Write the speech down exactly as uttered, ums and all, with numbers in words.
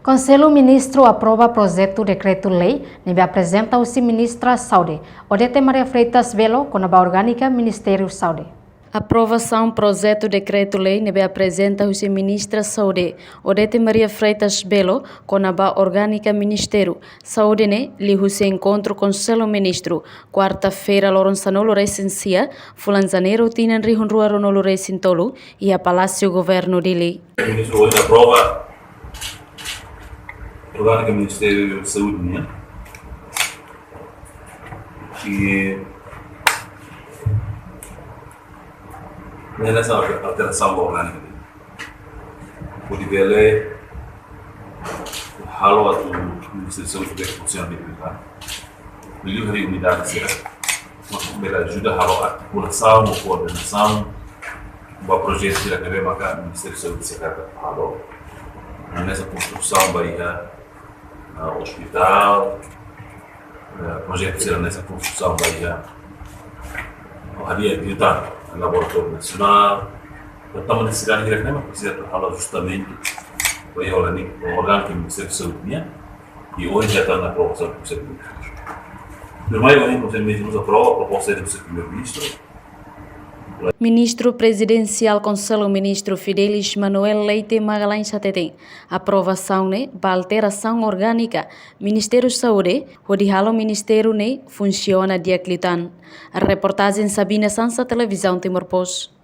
Konsellu Ministru aprova projetu dekretu-lei ne'ebé aprezenta husi Ministra Saúde, Odete Maria Freitas Belo, kona-ba orgánika Ministériu Saúde. Aprovasaun projetu dekretu-lei ne'ebé aprezenta husi Ministra Saúde, Odete Maria Freitas Belo, kona-ba orgánika Ministériu Saúde ne'e, liuhusi enkontru Konsellu Ministru, kuarta-feira, loron sanulu-resin-sia, fulan Janeiru, tinan rihun rua ruanulu-resin-tolu, iha Palásiu Governu Dili. Ministru ohin aprova orgánika Ministériu Saúde nian. I ne'e hanesan alterasaun ba orgánika. Hodi bele halo atu Ministériu Saúde bele funsiona di'ak liután. Liuliu harii unidade sira. Mak bele ajuda halo artikulasaun ou koordenasaun ba projetu sira ne'ebé maka Ministériu Saúde sei halo. Hanesan konstrusaun ba iha, ah, ospitál, eh, projetu sira hanesan konstrusaun ba iha, oh, hadi'a di'ak liután, laboratóriu nasionál. Portantu, nesesidade hirak-ne'e mak presiza atu halo ajustamentu ba iha orgánika, orgánika Ministériu Saúde nian. I ohin já está na aprovasaun do Konsellu. Primeiru, ohin Konsellu Ministru aprova proposta do Señór Primeiru-Ministru. Ministru Prezidensiál Konsellu Ministru Fidelis Manuel Leite Magalhães hateten, aprovasaun ne'e ba alterasaun orgánika Ministériu Saúde, hodi halo ministériu ne'e funsiona di'ak liután. Reportajen Sabina Sansa, Televizaun Timor Post.